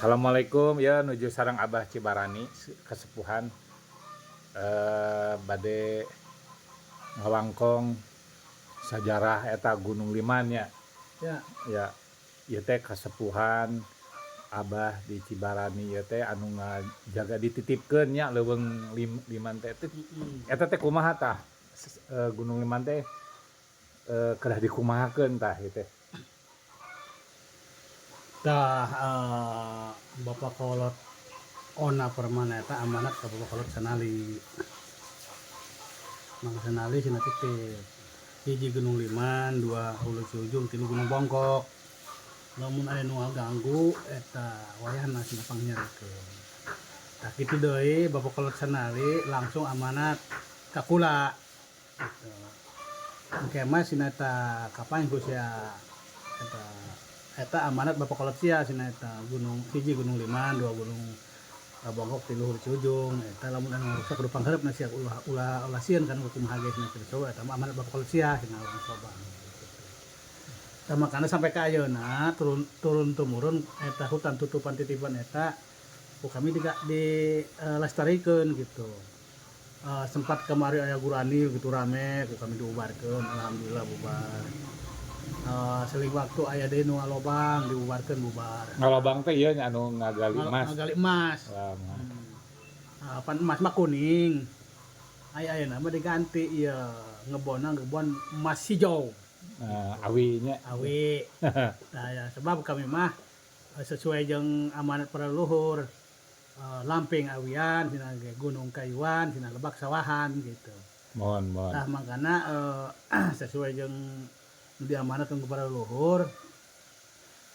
Assalamualaikum ya, nuju sareng Abah Cibarani kesepuhan, bade ngawangkong sajarah eta Gunung Liman nya. Ya. Ya, ieu teh kasepuhan Abah di Cibarani, ieu teh anu ngajaga dititipkeun nya leuweung Liman teh. Eta teh kumaha tah? Gunung Liman teh kedah dikumahakeun tah ieu teh? Tah, Bapak Kolot Ona Permana eta amanat ka Bapak Kolot Sanali. Mang Sanali cenah titip. Hiji Gunung Liman, dua Hulu Ciujung, tilu Gunung Bongkok. Lamun aya nu ngaganggu eta wayahna cenah pangnyerikeun. Tah, kitu deui Bapak Kolot Sanali langsung amanat ka kula. Gitu. Engke mah cenah eta kapan ku sia eta eta amanat Bapak Kolot sia cenah eta gunung hiji Gunung Liman, dua Gunung Bongkok, tilu Hulu Ciujung, eta lamun anu ngarusak kudu pangharepna sia, ulah ulah ulah sieun kan kumaha ge cenah kitu, eta mah amanat Bapak Kolot sia cenah urang Sobang. Tah, makana sampai ka ayeuna turun turun tumurun eta hutan tutupan titipan eta ku kami diga di lestarikeun gitu. Sempat kemari aya guranil gitu rame, ku kami dibubarkeun, alhamdulillah bubar. Seling waktu aya deui nu ngalobang, dibubarkeun, bubar. Ngalobang teh ieu nya anu ngagali emas. Ngagali emas. Wah, mah. Pan emas mah kuning. Aya ayeuna mah diganti ieu ngebonna ngebon emas hijau. Nah, awi nya. Awi. Nah, ya, sebab kami mah sesuai jeung amanat para leluhur, lamping awian cenah ge, gunung kayuan cenah, lebak sawahan gitu. Mohon mohon. Nah, makana sesuai jeung nu diamanatkeun ku para leluhur,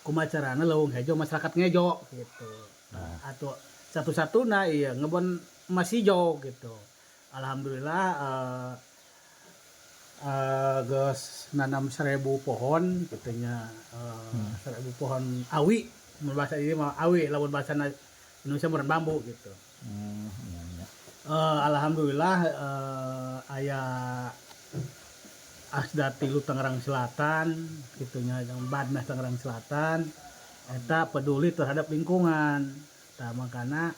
kumaha carana leuweung hejo masyarakat ngejo gitu. Nah. Atau satu-satuna iya ngebon emas hijau gitu. Alhamdulillah, geus nanam 1.000 pohon gitu nya, 1.000 pohon awi, mun bahasa ieu mah awi, lamun bahasa Indonesia meureun bambu gitu. Iya. Alhamdulillah, aya Asda Tilu Tangerang Selatan gitu nya, yang Badnas Tangerang Selatan eta peduli terhadap lingkungan. Tah, makana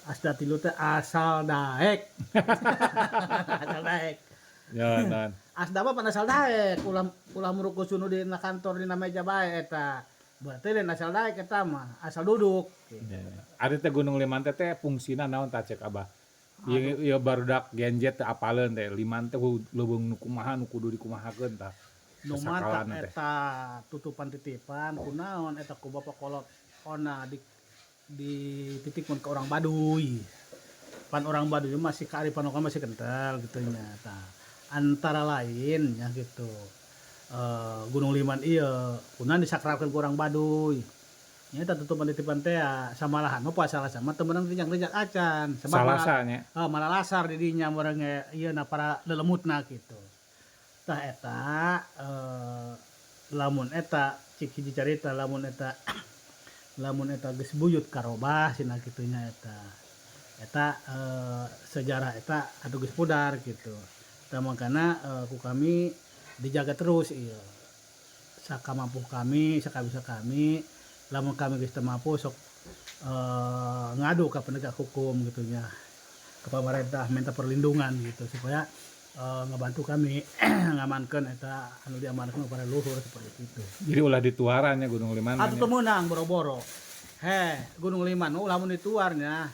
Asda Tilu teh asal daek. Asal daek. Ya, non. Asda mah pan asal daek, ulah ulah murukus nu dina kantor, dina meja bae eta. Berarti lain asal daek, eta mah asal duduk. Gitu. Ya. Ari teh Gunung Liman teh teh fungsina naon tah cek Abah? Ieu ieu barudak Gen Z teh apaleun teh Liman teh leuweung nu kumaha, nu kudu dikumahakeun tah? Nu matak Kesakalana teh. Eta tutupan titipan kunaon eta ku Bapak Kolot Ona di dititipkeun ke orang Baduy. Pan orang Baduy masih kearifan lokal masih kental gitu nya. Tah, antara lain ya gitu. Gunung Liman ieu kunaon disakralkeun ku orang Baduy. Nya eta tutupan titipan teh ya, samalahan mah puasa sama teu meunang rijang-rijang acan. Sebab Salasa nya. Malah lasar di dinya meureun ge ieu na para lelemutna gitu. Tah, eta lamun eta cik hiji carita, lamun eta geus buyut karobah cenah kitu nya, eta eta sejarah eta atuh geus pudar gitu. Tah, makana ku kami dijaga terus ieu. Sakamampu kami, sakabisa kami, lamun kami geus teu mampu sok ngadu ka penegak hukum gitu nya. Ke pemerintah minta perlindungan gitu supaya ngebantu kami ngamankeun eta anu diamankeun kepada leluhur seperti itu. Jadi ulah dituaran nya Gunung Liman. Atuh teu meunang boro-boro. He, Gunung Liman lamun dituarnya,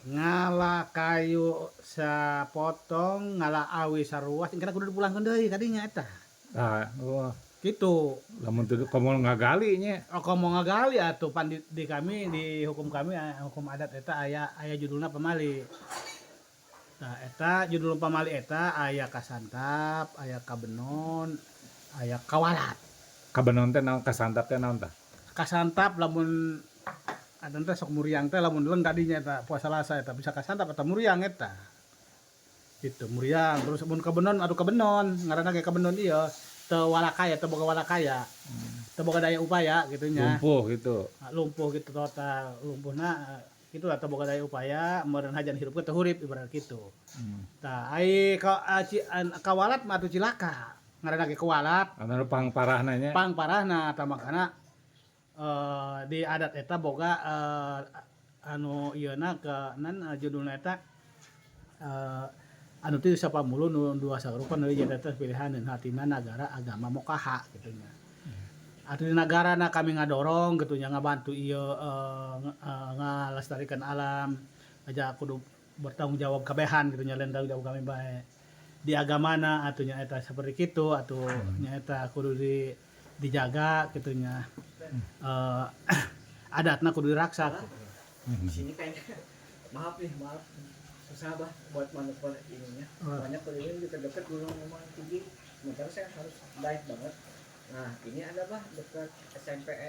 ngala kayu sapotong, ngala awi saruas, engkena kudu dipulangkeun deui ka dinya eta. Ah, oh. Gitu. Lamun teu komo ngagali nya. Oh, komo ngagali atuh pan di kami, di hukum kami, hukum adat eta aya aya judulna pamali. Nah, eta judul pamali eta aya kasantap, aya kabenon, aya kawalat. Kabenon teh naon, kasantap teh naon tah? Kasantap lamun adan teh sok muriang teh, lamun leung kadinya eta puasa Salasa eta bisa kasantap eta muriang eta. Gitu, muriang. Terus mun kabenon, aduh, kabenon, ngaranna ge kabenon ieu teu walakaya, teu boga walakaya. Teu boga daya upaya gitu nya. Lumpuh gitu. Ah, lumpuh gitu total, lumpuhna gitu lah, teu boga daya upaya, meureun hajan hirup teu hurip ibarat kitu. Tah, ai ka kawalat mah atuh cilaka. Ngaranna ge kawalat. Anu pangparahna nya. Pang parahna tah, makana Di adat eta boga anu ieuna ke nan judulna eta anu ti sapamulu nu dua sarupa nu jadi eta pilihan hatina nagara agama mokaha gitu nya. Atuh di nagara na kami ngadorong gitu nya, ngabantu ieu ngalestarikan alam aja kudu bertanggung jawab kabehan gitu nya, lain tanggung jawab kami bae. Di agamana atuh nya eta seperti kitu atuh nya, eta kudu dijaga gitu nya. Adatna kudu diraksa gitu. Di sini kayaknya, maaf nih, maaf, susah, Bah, buat manuver ininya. Banyak keliling dekat-dekat gunung memang tinggi, sementara saya harus dive banget. Nah, ini ada, Bah, dekat SMPN.